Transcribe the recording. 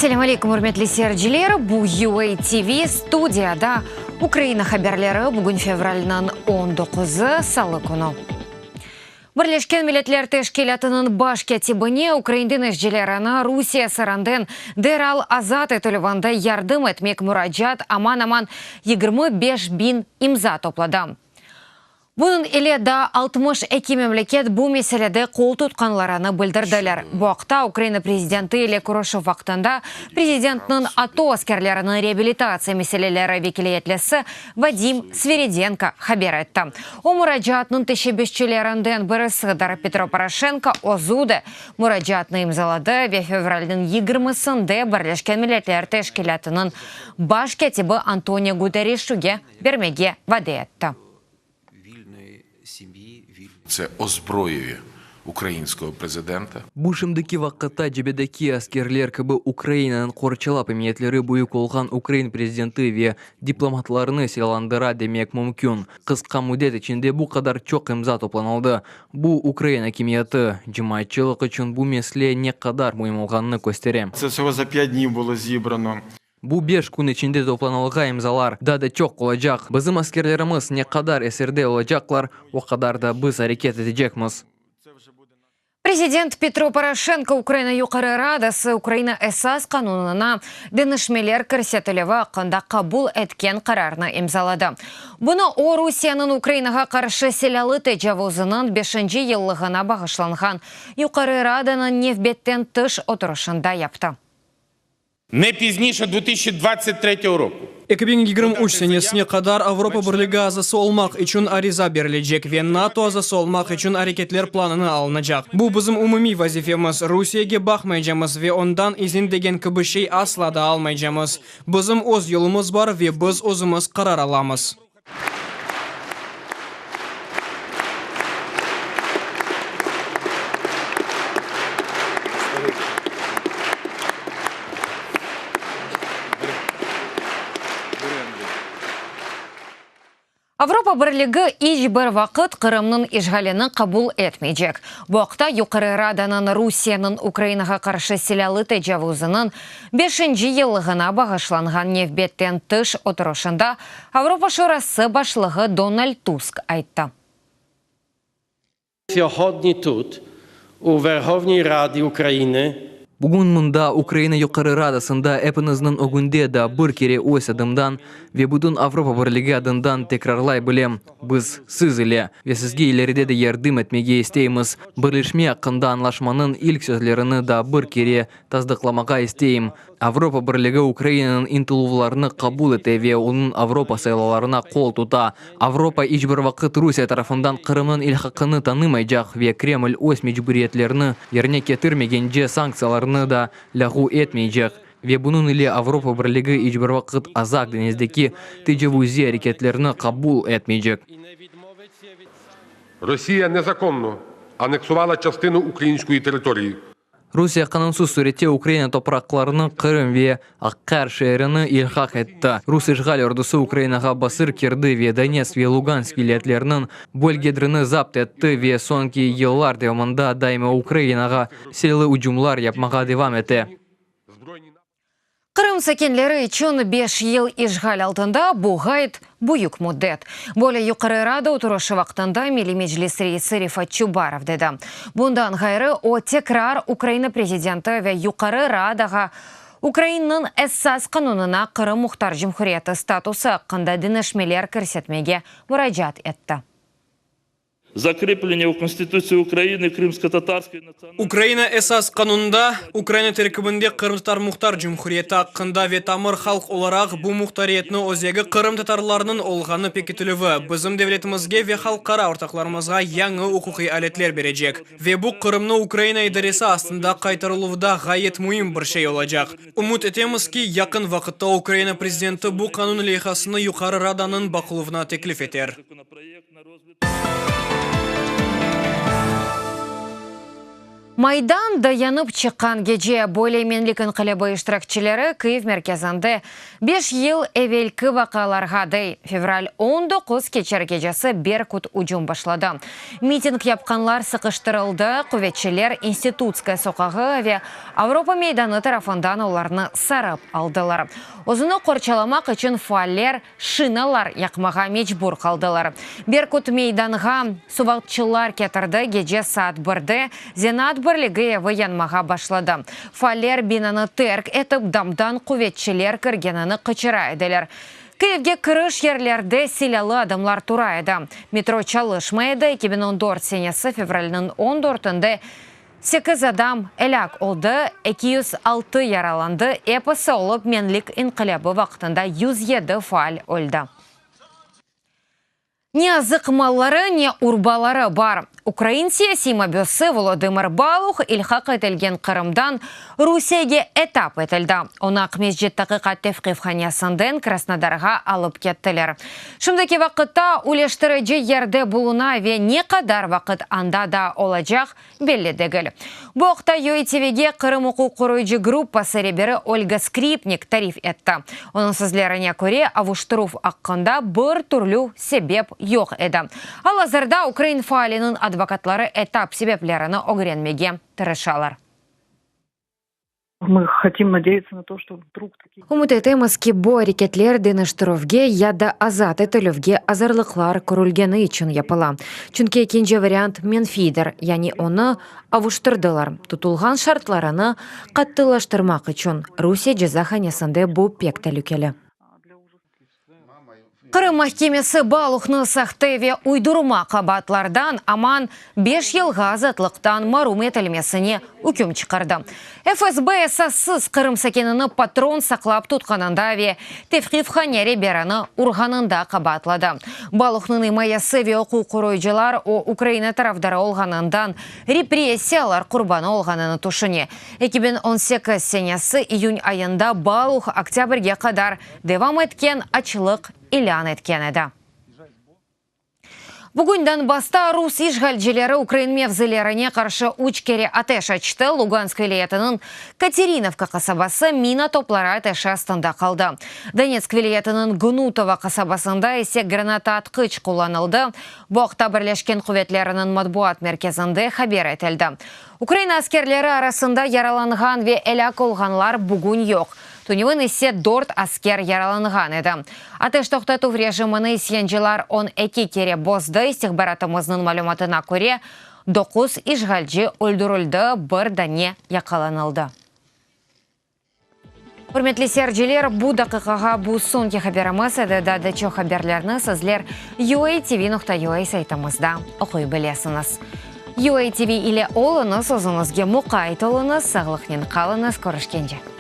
Selâm aleykum, ürmetli seyirciler! Bu UA TV, studiyada Ukraina haberleri, bugün fevralniñ on doquzı, salı künü. Birleşken Milletler Teşkilâtınıñ baş kâtibine ukrain deñizcilerini Rusiye esirinden deral azat etilüvinde yardım etmek muracaat aman-aman 25 biñ imza topladı. Bunıñ ile daa 62 memleket bu meselede qol tutqanlarını bildirdiler. Bu aqta Ukraina prezidenti ile körüşüv vaqtında prezidentniñ ATO askerleriniñ reabilitatsiya meseleleri vekiliyetlisi Vadim Sviridenko haber etti. O, muracaatnıñ teşebbüsçilerinden birisidir. Petro Poroşenko özü de muracaatnı imzaladı ve fevralniñ yigirmisinde Birleşken Milletler Teşkilâtınıñ baş kâtibi Antonio Guterrişge bermege vade etti. Tse ozbroyuє ukrainskogo prezidenta. Bu şimdiki vaqıtta cebedeki askerler kibi Ukrainanıñ qorçalap emiyetleri büyük olğan ukrain prezidenti ve diplomatlarını silâlandıra demek mümkün. Qısqa müddet içinde bu qadar çoq imza toplanıldı. Bu, ukrain akimiyeti, cemaatçılıq içün bu mesele ne qadar müim olğanını köstere. Tse vsego za pyat dniv bulo zibrano. Bu beş kün içinde toplanılğa imzalar daa da çoq olacaq. Bizim askerlerimiz ne qadar esirde olacaqlar, o qadar da biz areket etecekmiz. Prezident Petro Poroşenko Ukraina Yuqarı Radası Ukraina Esas qanunına deñişmeler kirsetilüvi aqqında qabul etken qararnı imzaladı. Bunı o, Rusiyeniñ Ukrainağa qarşı silâlı tecavuzınıñ beşinci yıllığına bağışlanğan Yuqarı Radanıñ nevbetten tış oturışında yaptı. Ne piznişe 2023 roku. 2023 senesine qadar Avropa Birligi azası olmaq içün ariza berilecek ve NATO azası olmaq içün areketler planını alınacaq. Bu bizim umumiy vazifemiz, Rusiyege baqmaycamız ve ondan izin degen kibi şey asla da almaycamız. Bizim öz yolumız bar ve biz özümiz qarar alamız. Avropa Birligi iç bir vaqıt Qırımnıñ işğalini qabul etmeycek. Bu aqta Yuqarı Radanıñ Rusiyeniñ Ukrainağa qarşı silâlı tecavuzınıñ beşinci yıllığına bağışlanğan nevbetten tış oturışında Avropa Şurası başlığı Donald Tusk ayttı. Syohodni tut, u Verhovniy Radi Ukrainı, Bugün mında, Ukraina Yuqarı Radasında epiñizniñ ögünde daa bir kere öz adımdan ve bütün Avropa Birligi adından tekrarlay bilem, biz siz ile ve sizge ileride de yardım etmege isteymiz. Birleşme aqqında añlaşmanıñ ilk sözlerini daa bir kere tasdıqlamağa isteyim, Avropa Birligi Ukrainanıñ ıntıluvlarını qabul ete ve onıñ Avropa saylavlarına qol tuta. Avropa iç bir vaqıt Rusiye tarafından Qırımnıñ ilhaqını tanımaycaq ve Kreml öz mecburiyetlerini yerine ketirmegence sanktsiyalarnı da lâğu etmeycek. Ve bunıñ ile Avropa Birligi iç bir vaqıt Azaq deñizdeki tecavuziy areketlerni qabul etmeycek. Rosiya nezakonno aneksuvala çastinu ukrainskoyi teritoriyi. Rusiye qanunsız sürette Ukraina topraqlarını, Qırım ve Aqyar şeerini ilhaq etti. Rus işğal ordusı Ukrainağa basır kirdi ve Donetsk ve Lugansk vilâyetleriniñ bölgedrini zapt etti ve soñki yıllar devamında daima Ukrainağa silâlı ücümlar yapmağa devam ete. Qırım sakinleri içün beş yıl işğal altında bu ğayet büyük müddet. Böyle Yuqarı Rada oturışı vaqtında Milliy Meclis reisi Refat Çubarov dedi. Bundan ğayrı, o, tekrar Ukraina prezidenti ve Yuqarı Radağa Ukrainanıñ Esas qanunına Qırım Muhtar Cumhuriyeti statusı aqqında deñişmeler kirsetmege muracaat etti. Zakrepleniye v Konstitutsiyi Ukrainı Krımskotatarskoy natsıonalnoy. Ukraina Esas Qanunında, Ukraina terkibinde Qırımtatar Muhtar Cumhuriyeti aqqında ve tamır halq olaraq bu muhtariyetni özegi qırımtatarlarnıñ olğanı pekitilüvi bizim devletimizge ve halqara ortaqlarımızğa yañı uquqiy aletler berecek ve bu Qırımnı Ukraina idaresi astında qaytarıluvda ğayet müim bir şey olacaq. Ümüt etemiz ki, yaqın vaqıtta Ukraina prezidenti bu qanun leyhasını Yuqarı Radanıñ baqıluvına teklif eter. Maydan dayanıp çıqqan gece böyle Menlik inqilâbı iştirakçileri Kyiv merkezinde beş yıl evelki vaqialarğa dey, fevral 19 keçer gecesi Berkut ücüm başladı. Miting yapqanlar sıqıştırıldı, quvetçiler İnstitutskaya soqağı ve Avropa meydanı tarafından olarnı sarıp aldılar. Özüni qorçalamaq içün faaller şinalar yaqmağa mecbur qaldılar. Berkut meydanğa suvaltçılar ketirdi, gece saat birde Zenaat birligi evi yanmağa başladı. Faaller binanı terk etip, damdan quvetçiler kirgenini qıçıra ediler. Kyivge kiriş yerlerde silâlı adamlar tura edi. Metro çalışmay edi, 2014 senesi fevralniñ on dörtünde Sekiz adam elâk oldı, 206 yaralandı, episi olıp Menlik inqilâbı vaqtında 107 faal öldi. Ne azıq malları, ne urbaları bar. Ukrain siyasiy mabüsi Volodımır Baluh ilhaq etilgen Qırımdan Rusiyege etap etildi. Onı Aqmescit taqiqat tevqifhanesinden Krasnodarğa alıp kettiler. Şimdiki vaqıtta üleştirici yerde buluna ve ne qadar vaqıt anda da olacaq belli degil. Bu aqta UATVge Qırım uquq qoruyıcı gruppası reberi Olga Skripnik tarif etti. Onıñ sözlerine köre, avuştıruv aqqında bir türlü sebep yoq edi. Al-azırda ukrain faaliniñ advokatları etap sebeplerini ögrenmege tırışalar. Ümüt etemiz ki, bu areketler deñiştirüvge ya da azat etilüvge azırlıqlar körülgeni içün yapıla. Çünki ekinci variant menfiydir, yani onı avuştırdılar, tutulğan şartlarını qattılaştırmaq içün. Rusiye cezahanesinde bu pek telükeli. Qırım mahkemesi Baluhnı sahte ve uydurma qabaatlardan aman beş yılğa azatlıqtan marum etilmesine üküm çıqardı. FSB esassız Qırım sakinini patron saqlap tutqanında ve tevqifhane reberini urğanında qabaatladı. Baluhnıñ imayesi ve uquq qoruyıcılar o Ukraina tarafdarı olğanından repressiyalar qurbanı olğanını tüşüne. 2018 senesi iyün ayında Baluh oktâbrge qadar devam etken açlıq ilân etken edi. Bugün Donbassta rus işğalcileri ukrain mevzilerine qarşı üç kere ateş açtı. Lugansk vilâyetiniñ Katerinovka qasabası mina topları ateşi astında qaldı. Donetsk vilâyetiniñ Gnutova qasabasında ise granataatqıç qullanıldı. Bu aqta Birleşken quvetleriniñ matbuat merkezinde haber etildi. Ukraina askerleri arasında yaralanğan ve elâk olğanlar bugün yoq. Tünevin ise dört asker yaralanğan edi. Ateş toqtatuv rejimini isyancılar 12 kere bozdı, istihbaratımıznıñ malümatına köre, doquz işğalci öldürildi, bir dane yaqalanıldı. Ürmetli seyirciler, bu daqiqağa bu soñki haberimiz edi. Daa da çoq haberlerni sizler uatv.ua saytımızda oquy bilesiñiz. UATV ile oluñız, özüñizge muqayt oluñız, sağlıqnen qalıñız, körüşkence!